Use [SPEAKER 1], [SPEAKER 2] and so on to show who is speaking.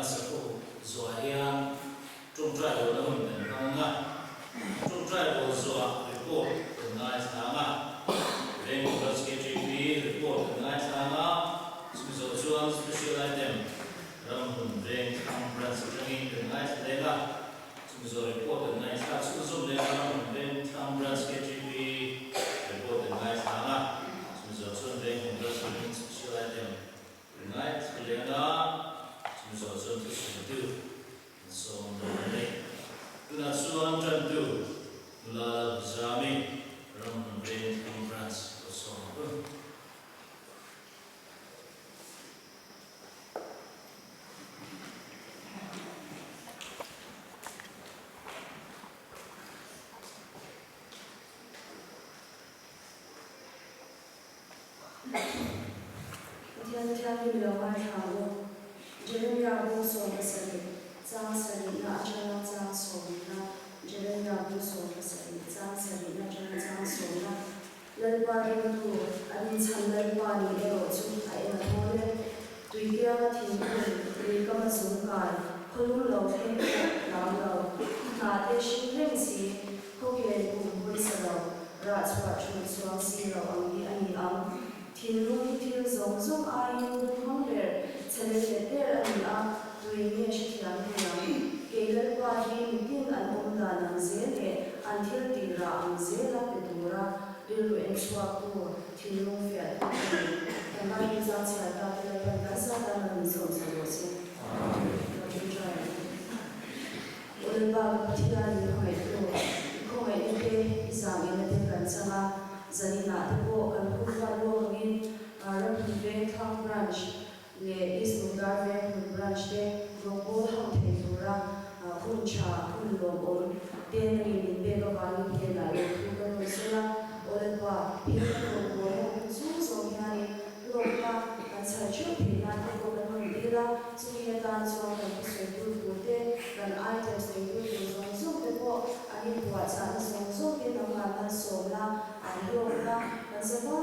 [SPEAKER 1] Kan sakhaw zuah hian ṭawngṭai lohna hun kan hmang ang a, ṭawngṭai bawl zuah report kan ngaithla ang a, Veng Branch KTP report kan ngaithla ang a, chumi zawh chuan Special Item Ramhmun Veng Thlang Branch aṭangin kan ngaithla leng a, chumi zawh report kan ngaithla chhunzawm leng a, Ramhmun Veng Thlang Branch KTP report kan ngaithla ang a, chumi zawh chuan Venghmun Branch aṭangin Special Item Ngai lena chumi zawh chuan thusawitu an sawm dawn a ni. Tunah chuan tantu nula Lalhuzami Ramhmun Veng Thlang Branch lo sawm ang u.
[SPEAKER 2] Pathian Thianghlim lo ngaithla u. Jeremia bu 17, chang sarihna atanga chang sawmna Jeremia bu 17, chang sarihna atanga chang sawmna Lalpa ringtu an inchhan Lalpa ni erawh chu a en a thawl e. Tuikianga thingkung, luikama zung kai, khawlum lo thleng pawh hlau lo, hnahte hring reng si, Khawvel kum pawisa lo, rah chhuah thulh chuang si lo ang hi a ni ang. Thinlung hi thil zawng zawng aiin duhmang ber, chhelel let ber a ni a, tuin nge hrethiam thei ang? Kei Lalpa hi mitin an awm dan ang zel leh an thil tih rah ang zela pe tura rilru en chhuaktu, thinlung fiahtu ka ni. Kan Bible zang chhiar ta te Lalpan kan sa tan a rawn sawm chho rawh se. Ka ṭawngṭai ang. U Lalpa ka Pathian in khawngaihtu, i khawngaihna te, i zangina te kan chang a, zaninah te pawh kan hun ruat lawk angin Ramhun Vengthlang Branch leh East Lungdar Venghmun Branch te rawngbawl ho thei tura hun tha, hun lawmawm te nangin min pek avangin hnenah lawmthu kan rawn sawi a. Aw Lalpa, he kan rawngbawl ho hun chung zawng hianin hlawkna kan chhal theuh theih nan te pawh kan rawn dil a, chumi atan chuan kan thusawi tur tur te, kan items nei tur tur zawng zawng te pawh an inpuahchahna zawng zawng te nangmah nan sawmna, an hlawkna kan zavai